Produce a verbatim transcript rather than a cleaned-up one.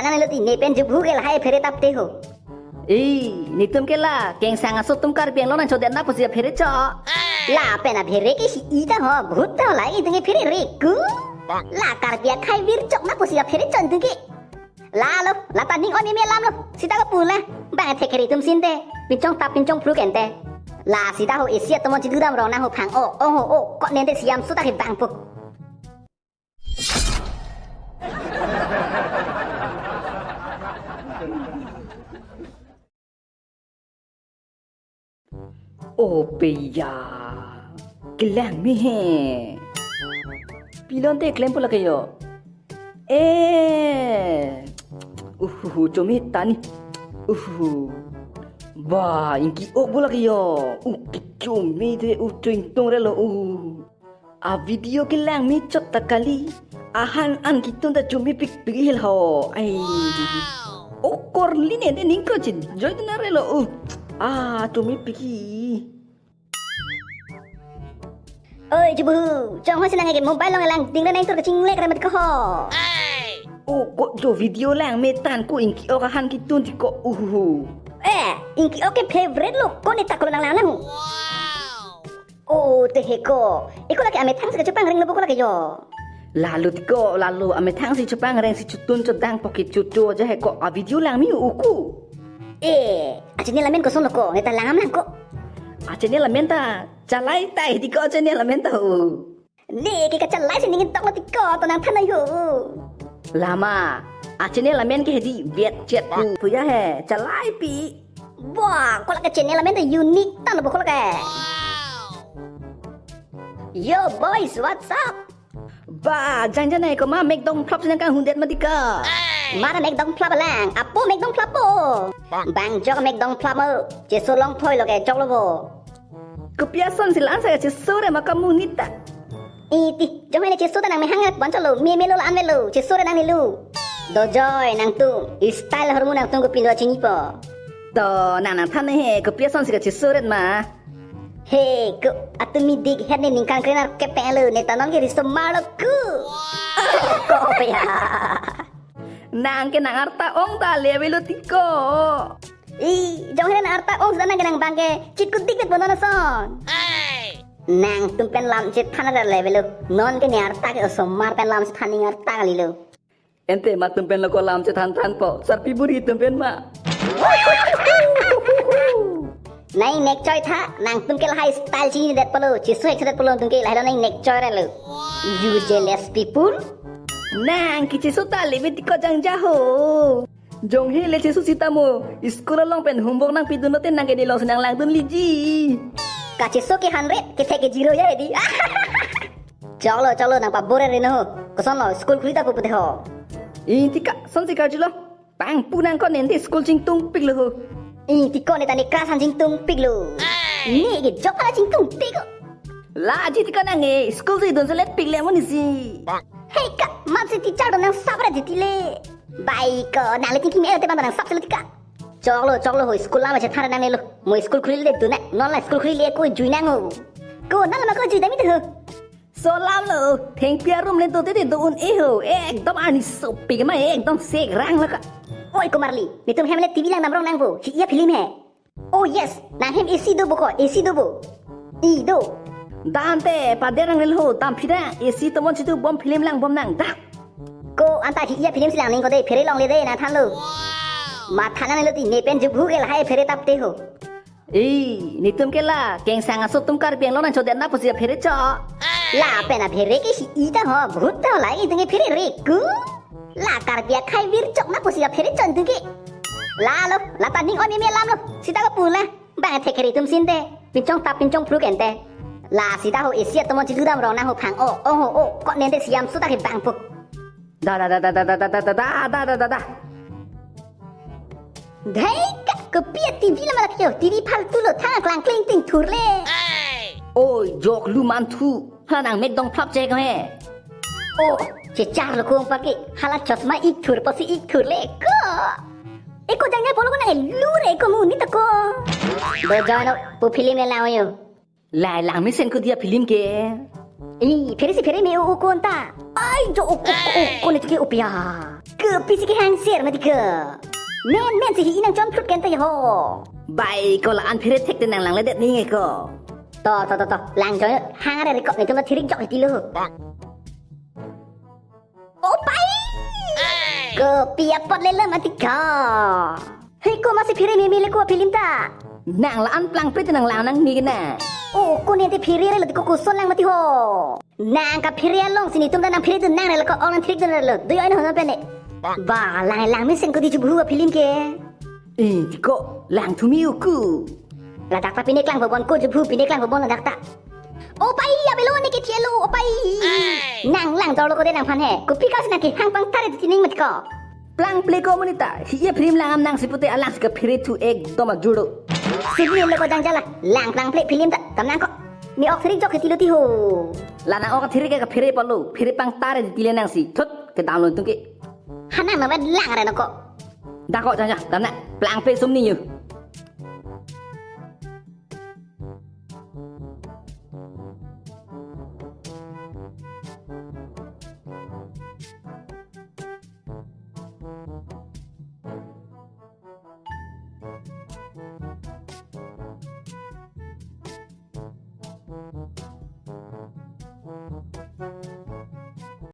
Nang lo ti ne pen jubhu ke lahai phere tap te ho. Ei, netum ke la, kengsang aso atum Karbi Anglong nangchodet na pusi aphere cho. Lapen aphere ke si-i ta ho, bhut ta ho, la itum ke phere reku. La Karbi akhai virchok na pusi aphere cho itum ke. La lo, la ta ning on imi alam lo, sita ko pula. Bang thek keri atum sinte, pinchong tap pinchong phluk ente. La sita ho isi atum on chidudam rong nang ho phang o, ong ho o, kok nente siam suta ke bang po. O peya, kelang me he. Pilon te klem pula ke yo. Eh, uhuhu, chome tani. Uhuhu. Ba, ingki ok pula ke yo. Uh, ke chome te, uh, chingtung re lo, uh. A video kelang me chot ta kali. Ahan an kitun ta chome pikpik hel ho. Ai. O korli ne de ning kroche. Joy na re lo. Uh. Ah, chome piki. Oi, chubuhu. Chong ho sinang ke mobile long lang ding na nang tur kachinglek re mat ko ho. O ko jo video lang me tan ko ingki ok ahan kitun ti ko uhuhu. Eh, ingki ok ke favorite lo. Ko ne tak ko lang lang lang. O, te he ko. Iko lake amethang si kachepang ring lo boko lake yo. Lalu ti ko, lalu amethang si chepang ring si chutun chodang poki chuchu aja he ko. A video lang mi uku. Eh, a channel amen koson lo ko, ne ta langam lang ko. A channel amen ta, chalai tai ti ko channel amen ta u. Ne ke kachalai si ning tok lo ti ko, to nang thanai ho. Lama, a channel amen ke hedi, viet chet pu, puya he, chalai pi. Wah, ko lake channel amen ta unique tan lo boko lake. Yo boys, what's up? Ba, jang jang nai ko ma mek dong phlap sinang kang hundet ma di ka. Mara mek dong phlap lang, apo mek dong phlap po. Bang jok mek dong phlap mo, cheso long thoi lo ke jok lo bo. Kopi ason si la-an sa cheso re ma kamu nita. Iti, jong hai ne cheso ta nang mehang rat bon cholo, me melo la-an melo, cheso re nang nilo. Do joy nangtum, style hormu nangtum kopi do chini po. To, nang nang than he, kopi ason si ka cheso ret ma. He, ko, atumi dik het ne ningkan krenar kepeng lo, ne ta non ke riso malo ku. Ko pe ya. Nang ke nang arta ong ta le avelo ti ko. I, jong hena arta ong sa nang ke nang bang ke chikudik bet bonon ason. Nangtum pen lam chethan ada le avelo. Non ke ne arta ke osomar pen lam chethan ning arta kalilo. Ente ma tum pen lo ko lam chethan than po. Sarpi buri tum pen ma. Nai nek choi tha, nangtum ke lahai style chini det polo, cheso ek det polo tum ke lahai lo nai nek choi ra lo. You jealous people. Nang ke cheso ta le beti ko jang ja ho. Jong he le cheso sita mo, school along pen homework nangpi dun lote nang ke de long si nang lang dun liji. Ka cheso ke hundred, ke thek ke zero ya di. Choklo, choklo, nang pabore reno ho. Koson lo, school khuli ta pu pute ho. Iti ka, son si karjulo. Pang pu nang ko nende school chingtung pik lo ho. Iti ko ne tani class han chingtung pik lo. Ne ke jok pala chingtung pik ko. La aji ti ko nang e, school si dun selet pik le mo ni si. Hei ka, mat si teacher do nang sabra di ti le. Bai ko, nang le tingki me te ban nang sab selet ka. Choklo, choklo ho, school lama chethan nang ne lo. Mo school khuli le dun na, non la school khuli le ko jui nang ho. Ko nang ma ko jui dami tu ho. So lam lo, thengpi arum le do te te do un-e ho, ekdom arni sopik ma, ekdom sek rang la ka. Oi, Komarli, netum hem le T V lang dam rong nang vo, hi iya film he. Oh yes, nang hem A C do bo ko, A C do bo. I do. Dam te, pader nang le ho, dam phi da, A C tomon chitu bom film lang bom nang da. Ko anta hi iya film si lang ning ko de, phere long le de, nang than lo. Ma than nang lo ti, ne pen jubhu ke lahai phere tap te ho. Ei, netum ke la, kengsang aso atum Karbi Anglong nangchodet na pusi aphere cho. Lapen aphere ke si-i ta ho, bhut ta ho, la itum ke phere reku. La Karbi akhai virchok na pusi aphere cho itum ke. La lo, la ta ning on imi alam lo, sita ko pula. Bang thek keri atum sinte, pinchong tap pinchong phluk ente. La sita ho A C atomon chidudam rong nang ho phang o, ong ho o, kok nente siam suta ke bang po. Da da da da da da da da da da da da da da. Dhei ka, kopi a T V lama lakyo, T V phaltu lo, thang klang kling ting thur le. Oi, jok lu man thu, hala nang mek dong phlap che ko he. Oh, chechar lo kong pake, hala chosma ik thur pasi ik thur le ko. Eko jang jang polo ko nang lu re ko mu ni ta ko. Do jono, pu film le lang yo. Lai lang mesen ko dia film ke. Ini, phere si phere me o o kon ta. Ai, jo o o o o kon itu ke opia. Kopisi kehang ser mati ke. Men men si hi inang chon phrut kenta ho. Bai ko la-an phere thekte nang langledet ni nge ko. To to to to. Lang chon hang are ko netum ta thirik jok tilo. O pai. Kopi apot lele mati ko. Hei ko masi phere meme le ko film ta. Nang la-an plangple te nang lang nang ni kena. O ko nete phere relo ko koson lang mati ho. Nang kaphere alongsi netum ta nang phere dun nang relo ko ong nang thirik dun relo. Do yo no pen ne. Ba lang lang mesen ko di chubhu film ke. Eh, ko lang thumi uku. Ladak ta pine klang bobon ko chubhu pine klang bobon ladak ta. O pai abelo ne ke thielo o pai. Nang lang dorlo ko de nangphan he. Kopi kasi nang kehang pangtare tining mati ko. Plangple ko monit ta. Hi ye film lang am nangsi pute alangsi kaphere thu ekdom ajuro. Sibin lo ko jang jala. Lang plangple film ta. Tam nang ko. Ne ok thirik jok tilo ti ho. La nang ok thirik ke kaphere palo. Phere pangtare tile nangsi. Thot ke download tung ke. Hanang na wet lang re no ko. Da ko jang jang. Tam na. Plangple sum ni yo.